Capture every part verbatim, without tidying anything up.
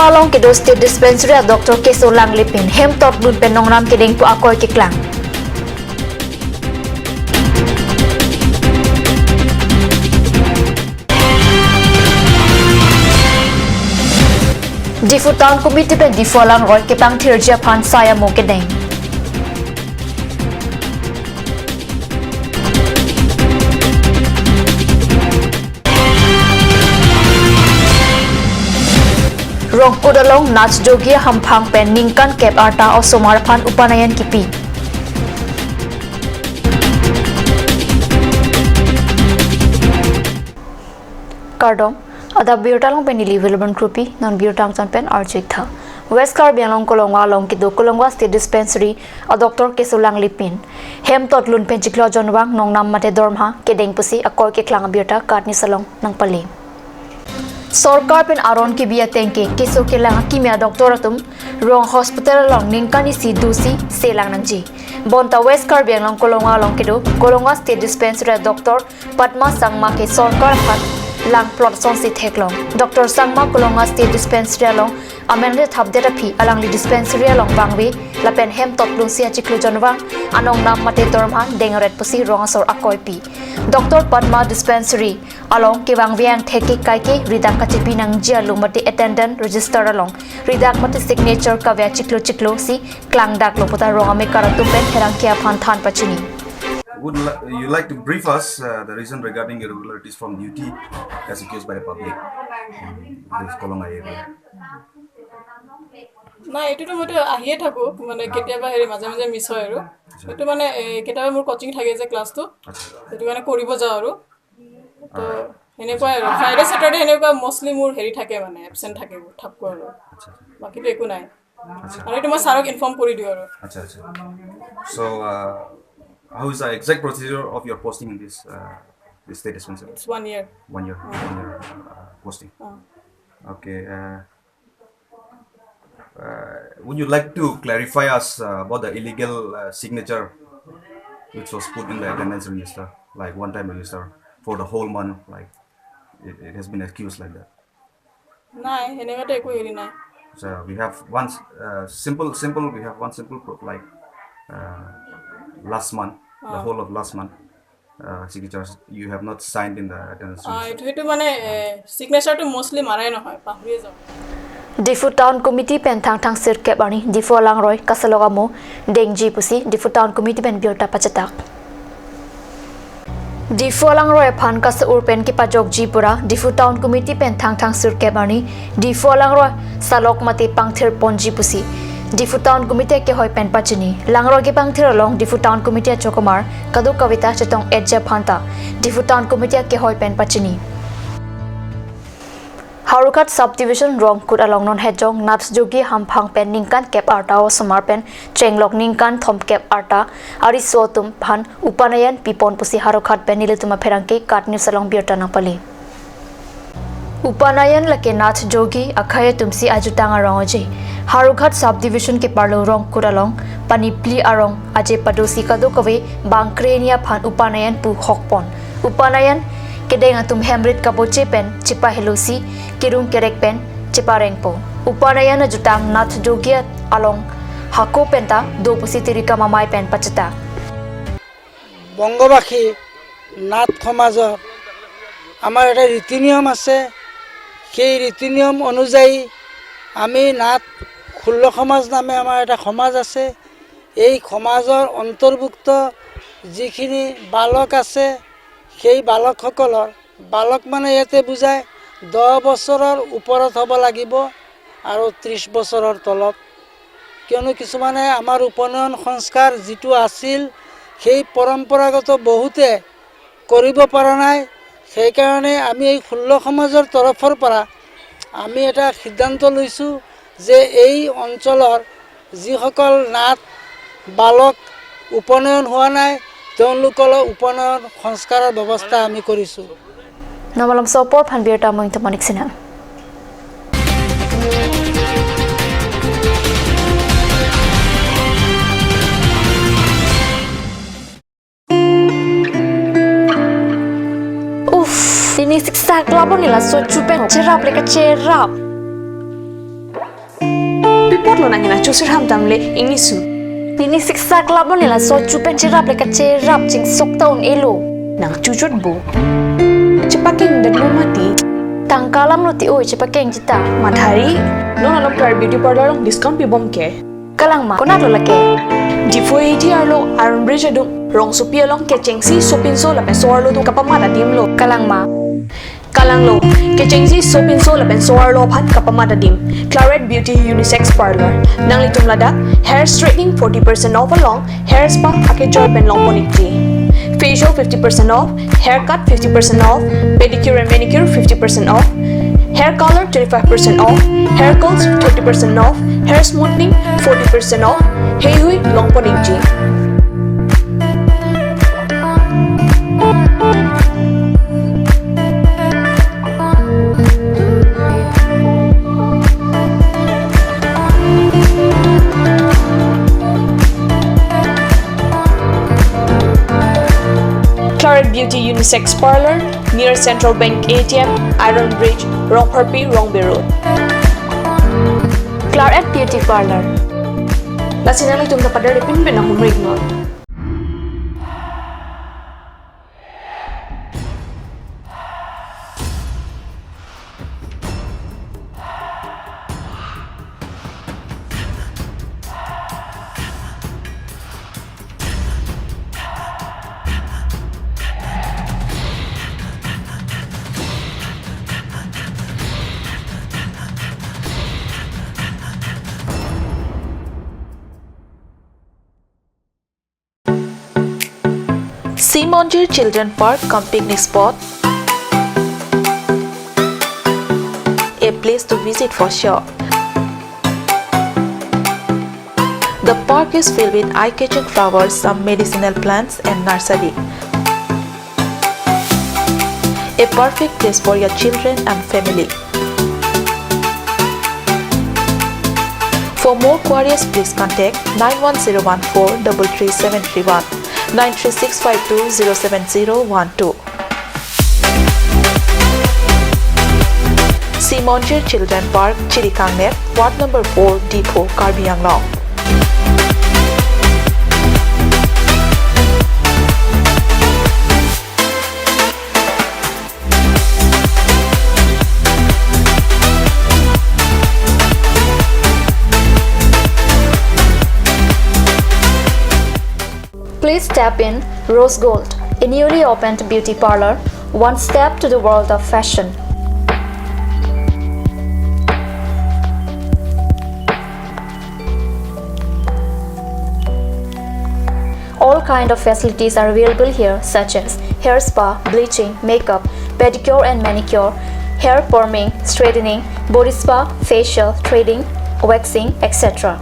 Along kedo State Dispensary a Doctor Keso Langlipin hem totlun pen nongnam kedeng pu akoi keklang. Diphu Town Committee pen Diphu alangroi kepangthirji aphan sai amo kedeng. Rongkut along Nath Jogi hamphang pen ningkan kep arta osomar aphan upanayan kipi. Kardom, adap birta along pen neli Wilburn Krupi, non birta angtan pen arju-ik tha. West Karbi Anglong Kolongwa along kedo Kolongwa State Dispensary a Doctor Keso Langlipin hem totlun pen chiklo jonvang nongnam mate dorma kedeng pusi akoi keklang abirta KAT News along nangpale. Sorkar pen aron kebi ateng ke keso kelang akimi a doctor atum rong hospital along ningkan isi dosi selang nangji. Bonta West Karbi Anglong Kolongwa along kedo Kolongwa State Dispensary a Doctor Padma Sangma ke sorkar aphan langplot asonsi theklong. Doctor Sangma Kolongwa State Dispensary along amen le thapdet aphi alangli dispensary along vangve lapen hem totlunsi achiklo jonvang anongnam mate dorma dengret pusi rong asor akoi pi. Doctor Padma Dispensary along kevangve angthek ke kaike ridak kachepi nangji alu mate attendance register along ridak mate signature kave achiklo chiklo si klangdaklo puta rong amekar atum pen pherangke aphan than pachini. Would li- you like to brief us uh, the reason regarding irregularities from duty as accused by the public in this Kolongwa area? নাই, এইটোতো মইতো আহিয়ে থাকোঁ, মানে কেতিয়াবা হেৰি মাজে মাজে মিছ হয় আৰু। এইটো মানে এ, কেতিয়াবা মোৰ কচিং থাকে যে ক্লাছটো, আচ্ছা। সেইটো কাৰণে কৰিব যাওঁ আৰু। তো সেনেকুৱাই আৰু, ফ্ৰাইডে ছেটাৰডে সেনেকুৱা মষ্টলি মোৰ হেৰি থাকে, মানে এবচেণ্ট থাকে বহুত থাকোঁ আৰু। আচ্ছা। বাকীতো একো নাই। আচ্ছা। আৰু এইটো মই ছাৰক ইনফৰ্ম কৰি দিওঁ আৰু। আচ্ছা, আচ্ছা। So, uh, how is the exact procedure of your posting in this, uh, this state dispensary? It's one year. One year, one year uh, posting. Okay. Uh, uh, would you like to clarify us uh, about the illegal uh, signature which was put in the attendance register, like one-time register for the whole month, like it, it has been accused like that? নাই, সেনেকুৱাতো একো হেৰি নাই। So we have one uh, simple, simple. We have one simple proof, like uh, last month, the whole of last month, uh, signatures you have not signed in the attendance register. এইটো সেইটো মানে ছিগনেচাৰটো মষ্টলি মাৰাই নহয়, পাহৰিয়ে যাওঁ। Diphu Town Committee pen Thangthang sirkep arni Diphu alangroi kasalok amo dengji pusi Diphu Town Committee pen birta pachetak. Diphu alangroi aphan kasa-ur pen kepajokji pura Diphu Town Committee pen Thangthang sirkep arni Diphu alangroi salok mate pangthir ponji pusi Diphu Town Committee akehoi pen pachini. Langroi kepangthir along Diphu Town Committee achokomar kadokaveta chetong-etji aphanta Diphu Town Committee akehoi pen pachini. Howraghat Subdivision Rongkut along non hejong Nath Jogi hamphang pen ningkan kep arta osomar pen chenglok ningkan thomkep arta ariso atum aphan upanayan pipon pusi Howraghat pen nelitum apherangke KAT News along birta nangpale. Upanayan lake Nath Jogi akhai atumsi ajutang arong aje. Howraghat Subdivision keparlo Rongkut along pani phli arong aje padosi kadokave bangkreni aphan upanayan pu hokpon. Upanayan kedeng atum hemrit kaboche pen chepahelosi kerung kerek pen cheparengpo. Upanayan ajutang Nath Jogi along hako penta do pusi Tirikam Amei pen pachetak. বংগবাসী নাথ সমাজৰ আমাৰ এটা ৰীতি নিয়ম আছে। সেই ৰীতি নিয়ম অনুযায়ী আমি নাথ ষোল্ল সমাজ নামে আমাৰ এটা সমাজ আছে। এই সমাজৰ অন্তৰ্ভুক্ত যিখিনি বালক আছে, সেই বালকসকলৰ, বালক মানে ইয়াতে বুজায় দহ বছৰৰ ওপৰত হ'ব লাগিব আৰু ত্ৰিছ বছৰৰ তলত। কিয়নো কিছুমানে আমাৰ উপনয়ন সংস্কাৰ যিটো আছিল, সেই পৰম্পৰাগত বহুতে কৰিব পৰা নাই। সেইকাৰণে আমি এই ষোল্ল সমাজৰ তৰফৰ পৰা আমি এটা সিদ্ধান্ত লৈছোঁ যে এই অঞ্চলৰ যিসকল নাথ বালক উপনয়ন হোৱা নাই, তেওঁলোকৰ উপনয়ন সংস্কাৰৰ ব্যৱস্থা আমি কৰিছোঁ। Namalam sopor phan birta mo ingto manik sina. Uff, ini siksak labon nila so chupen cherap leka cherap. Nang hena chusir ham tamle ingni su. Nini siksak lap lo ne laso chu pen cherap le kacherap chingsok ta un-elo. Nang chuchot bo. Chepakeng det lo mati. Tangka alam lo ti oi chepakeng chita. Mathari, non along Claret Beauty Parlour along discount pibom ke. Kalang ma, konat lo lake? Diphu A T arlo Iron Bridge adung, rongsopi along kechengsi sopinso lapen so-arlo atum kapamat adim lo. Kalang ma? Kalang lo, kechengsi sopinso lapen so-arlo aphan kapamat adim. Claret Beauty Unisex Parlour. Nanglitum ladak hair straightening forty percent off along hair spa akejoy pen longpon ikji. Facial fifty percent off, haircut fifty percent off, pedicure and manicure fifty percent off, hair color twenty-five percent off, hair curls thirty percent off, hair smoothing forty percent off, heihui longpon ikji. Claret Beauty Unisex Parlour, near Central Bank A T M, Iron Bridge, Rongpharpi, Rongbe Road. Claret Beauty Parlour. Lasi nanglitum ta pader pinpin ahumrik non. Sea Monjir Children Park cum picnic spot, a place to visit for sure. The park is filled with eye-catching flowers, some medicinal plants and nursery. A perfect place for your children and family. For more queries, please contact nine one zero one four double three seven three one, nine three six five two zero seven zero one two. Sea Monjir Children Park, Chirikangnet, Ward number four, Diphu, Karbi Anglong. Please step in Rose Gold, a newly opened beauty parlour, one step to the world of fashion. All kind of facilities are available here, such as hair spa, bleaching, makeup, pedicure and manicure, hair perming, straightening, body spa, facial, threading, waxing, et cetera.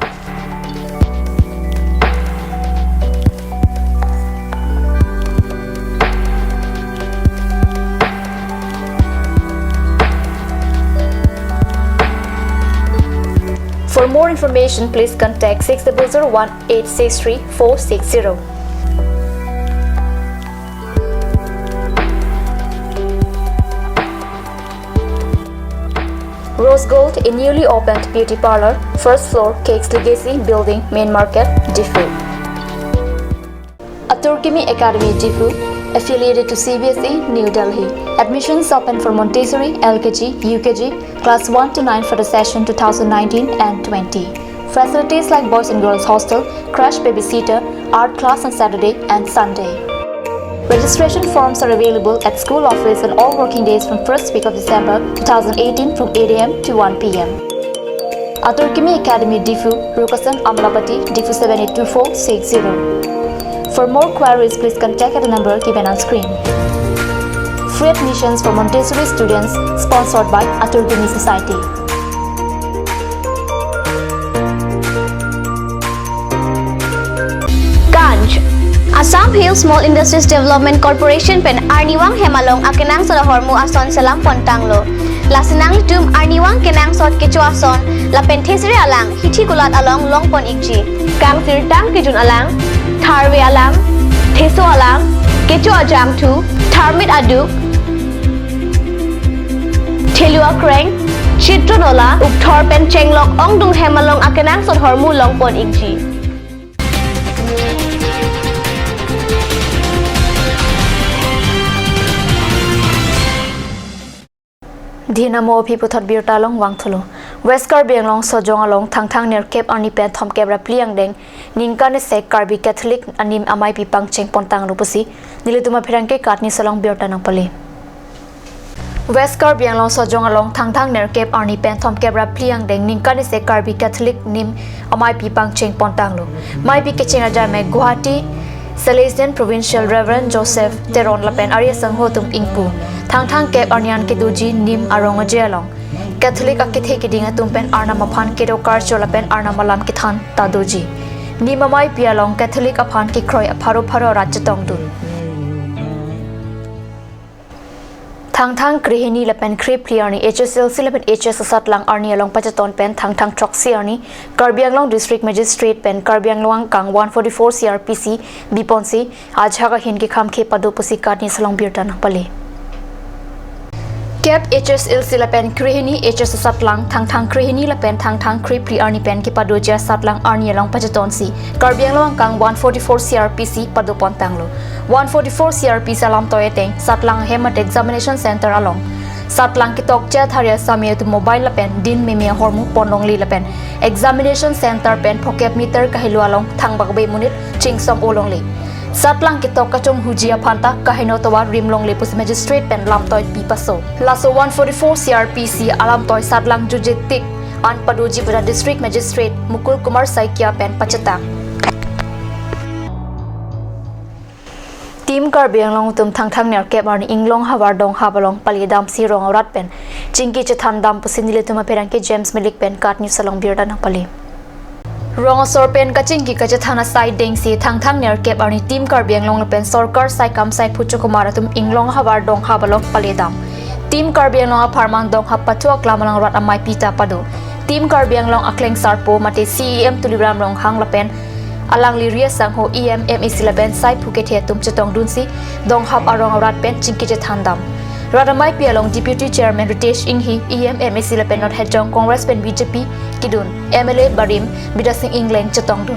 For more information, please contact six double zero one eight six three four six zero. Rose Gold, a newly opened beauty parlour, first floor, Cakes Legacy Building, Main Market, Diphu. Atur Kimi Academy, Diphu, affiliated to C B S E, New Delhi. Admissions open for Montessori, L K G, U K G, class one to nine for the session two thousand nineteen and twenty. Facilities like boys and girls hostel, crash babysitter, art class on Saturday and Sunday. Registration forms are available at school office on all working days from first week of December two thousand eighteen from eight A M to one P M. Atur Kimi Academy, Diphu, Rukasan Amlapati, Diphu seven eight two four six zero. For more queries, please contact at the number given on screen. Free admissions for Montessori students, sponsored by Atur Kimi Society. Ganj. Assam Hill Small Industries Development Corporation pen arnivang hem along akenangsot ahormu ason selam pontanglo. Lasi nanglitum arnivang kenangsot kecho ason lapen thesere alang hithi kulat along longpon ikji. Kangsirtang kejun alang, tharve alang, theso alang, kecho ajangthu, tharmit aduk, thelu akreng, Chitronola, Ukthor pen Chenglok ongdung hem along akenangsot ahormu longpon ikji. Dhinamo aphi puthot birta along vangthulo. West Karbi Anglong Sojong along Thangthang nerkep arni pen thomkep ra phli angdeng ningkan isi Karbi Catholic anim ameipi pangcheng pontanglo pusi nelitum apherangke Katni aso along birta nangpale. West Karbi Anglong Sojong along Thangthang nerkep arni pen thomkep ra phli angdeng ningkan isi Karbi Catholic anim ameipi pangcheng pontanglo. Meipi kecheng ajai amei Guwahati Salesian Provincial Reverend Joseph Teron lapen ari asangho atum ingpu. Thangthang kep arni an kedoji anim arong aje along Catholic akethe kiding atum pen Arnam aphan kedo karcho lapen Arnam alam kethan ta doji. Anim ameipi along Catholic aphan kekroi apharo pharo arat chetongdun. Thangthang krehini lapen krephli arni H S L C lapen H S asatlang arni along pacheton pen Thangthang throksi arni Karbi Anglong District Magistrate pen Karbi Anglong angkang one forty-four C R P C biponsi ajahak ahin kekhamkhe pado pusi Katni aso along birta nangpale. Kep H S L C lapen krehini H S asatlang, Thangthang krehini lapen Thangthang krephli arni pen kepadoji asatlang arni along pachetonsi Karbi Anglong angkang one forty-four C R P C pado pontanglo. One forty-four C R P C alam toi ateng satlang hem mate examination center along satlang ketok chat hari asami atum mobile lapen din meme ahormu ponlongle lapen examination center pen phokep meter kahelo along thangbak be monit chingsong-o longle. Satlang ketok kachonghuji aphan ta kaheno tovar rim longle pusi magistrate pen lamtoi pi paso. Laso one forty-four C R P C alam toi satlang juje tik an padoji pada District Magistrate Mukul Kumar Saikia pen pachetang. Team Karbi Anglong atum Thangthang nerkep arni Inglong havar donghap along pale damsi rong arat pen chingki chethan dam pusi nelitum apherangke James Milik pen Katni aso along birta nangpale. Rong asor pen kachingki kachethan asai dengsi Thangthang nerkep arni Team Karbi Anglong lapen sorkar saikam saiphu chokomar atum Inglong havar donghap along pale dam. Team Karbi Anglong apharman donghap pathu aklam along rat ameipi ta pado. Team Karbi Anglong akleng sarpo mate C E M Tuliram Ronghang lapen alangli ari asangho E M, M A C lapen saiphu kethe atum chetongdunsi donghap arong arat pen chingki chethan dam. Rat ameipi along Deputy Chairman Ritesh Enghi, E M, M A C lapen North Hejong Congress pen B J P kedun, M L A barim Bidya Sing Engleng chetongdun.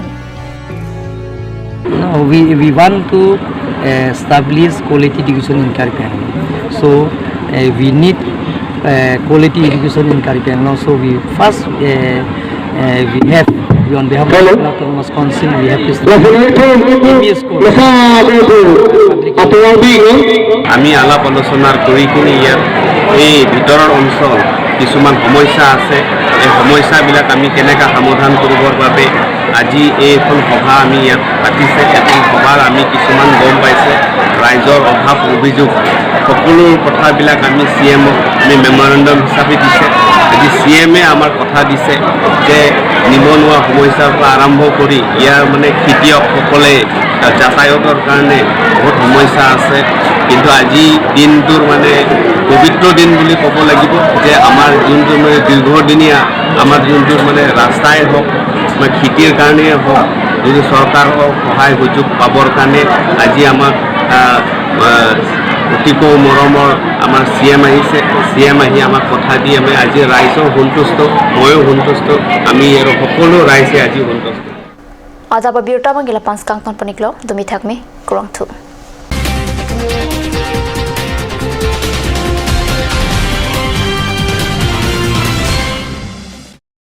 No, we, we want to uh, establish quality education in Karbi Anglong. So uh, we need uh, quality education in Karbi Anglong. So we first uh, uh, we have we on behalf of the Autonomous Council, we have to establish M E school. Public আমি আলাপ আলোচনাৰ কৰি কিনে ইয়াত এই ভিতৰৰ অঞ্চল কিছুমান সমস্যা আছে, এই সমস্যাবিলাক আমি কেনেকৈ সমাধান কৰিবৰ বাবে আজি এইখন সভা আমি ইয়াত পাতিছে। এখন সভাৰ আমি কিছুমান গম পাইছে, ৰাইজৰ অভাৱ অভিযোগ সকলো কথাবিলাক আমি চি এমক আমি মেমৰেণ্ডাম হিচাপে দিছে। আজি চি এমে আমাৰ কথা দিছে যে নিবনুৱা সমস্যাৰ পৰা আৰম্ভ কৰি ইয়াৰ মানে খেতিয়কসকলে যাতায়াতৰ কাৰণে বহুত সমস্যা আছে। কিন্তু আজি দিনটোৰ মানে পবিত্ৰ দিন বুলি ক'ব লাগিব যে আমাৰ যোনটো মানে দীৰ্ঘদিনীয়া আমাৰ যোনটো মানে ৰাস্তাই হওক বা খেতিৰ কাৰণেই হওক, যদি চৰকাৰৰ সহায় সুযোগ পাবৰ কাৰণে আজি আমাক আহ, আহ, অতিকৈ মৰমৰ আমাৰ চি এম আহিছে। চি এম আহি আমাক কথা দি আমি আজি ৰাইজেও সন্তুষ্ট, ময়ো সন্তুষ্ট, আমি আৰু সকলো ৰাইজে আজি সন্তুষ্ট। Adap abirta abang ke lapu-an si kangton pon-iklo, dumi thakme, kurvangthu.